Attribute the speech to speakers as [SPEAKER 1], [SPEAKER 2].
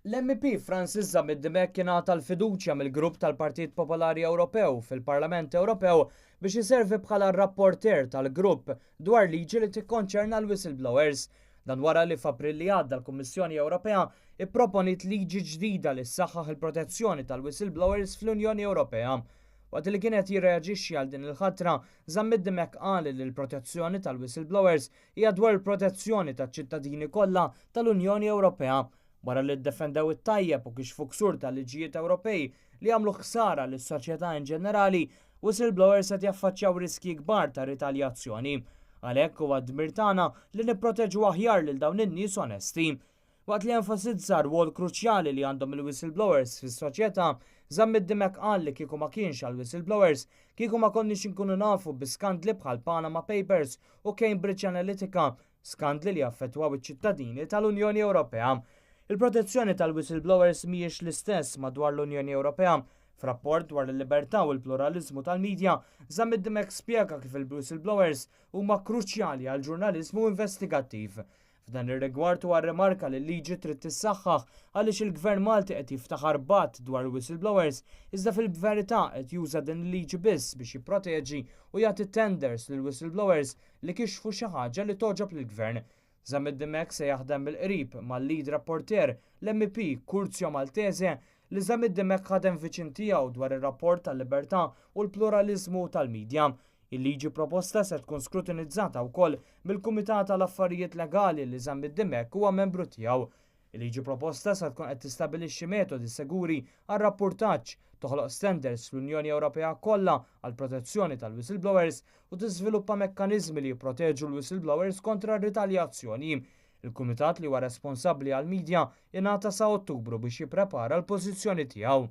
[SPEAKER 1] L-MEP Francis Zammit Dimech ingħata l-fiduċja mill-grupp tal-Partit Popolari Ewropew fil-Parlament Ewropew biex iservi bħala r-rapporteur tal-grupp dwar liġi li tikkonċerna l-whistleblowers. Dan wara li f'April li għadda l-Kummissjoni Ewropea ipproponiet liġi ġdida li ssaħħaħ il-protezzjoni tal-whistleblowers fl-Unjoni Ewropea. Waqt li kien qed jirreaġixxi għal din il-ħatra, Zammit Dimech qal li l-protezzjoni tal-whistleblowers hija dwar il-protezzjoni taċ-ċittadini kollha tal-Unjoni Ewropea. Wara li ddefendew it-tajjeb u kixfu ksur tal-liġijiet Ewropej li għamlu ħsara lis-soċjetà in ġenerali, whistleblowers qed jaffaċċjaw riskji kbar ta' ritaljazzjoni. Għalhekk huwa dmir tagħna li nipproteġu aħjar lil dawn in-nies onesti. Waqt li enfasizza rwol kruċjali li għandhom il-whistleblowers fis-soċjetà, Zammit Dimech qal li kieku ma kienx għal whistleblowers, kieku ma konniex inkunu nafu bi skandli bħal Panama Papers u Cambridge Analytica, skandli li affettwaw iċ-ċittadini tal-Unjoni Ewropea. Il-protezzjoni tal-whistleblowers mhijiex l-istess madwar l-Unjoni Ewropea. F'rapport dwar il-libertà u l-pluralizmu tal-medja, Zammit Dimech spjega kif il-whistleblowers huma kruċjali għal ġurnaliżmu investigattiv. F'dan ir-rigward huwa rrimarka li l-liġi trid tissaħħaħ għaliex il-Gvern Malti qed jiftaħar b'att dwar il-whistleblowers iżda fil-verità qed juża din il-liġi biss biex jipproteġi u jagħti tenders lil whistleblowers li kixfu xi ħaġa li togħġob lill-gvern. Zammit Dimech se jaħdem mill-qrib mal-lead rapporteur, l-MEP Curzio Maltese, li Zammit Dimech ħadem viċin tiegħu dwar ir-rapport tal-libertà u l-pluralizmu tal-medja. Il-liġi proposta se tkun skrutinizzata wkoll mill-Kumitat tal-Affarijiet Legali li Zammit Dimech huwa membru tiegħu. Il-liġi proposta se tkun qed tistabilixxi metodi seguri għal rapportaġġ, toħloq standards fl-Unjoni Ewropea kollha għal protezzjoni tal-whistleblowers u tiżviluppa mekkaniżmi li jipproteġu l-whistleblowers kontra r-ritaljazzjoni. Il-Kumitat li huwa responsabbli għal-medja ingħata sa Ottubru biex jipprepara l-pożizzjoni tiegħu.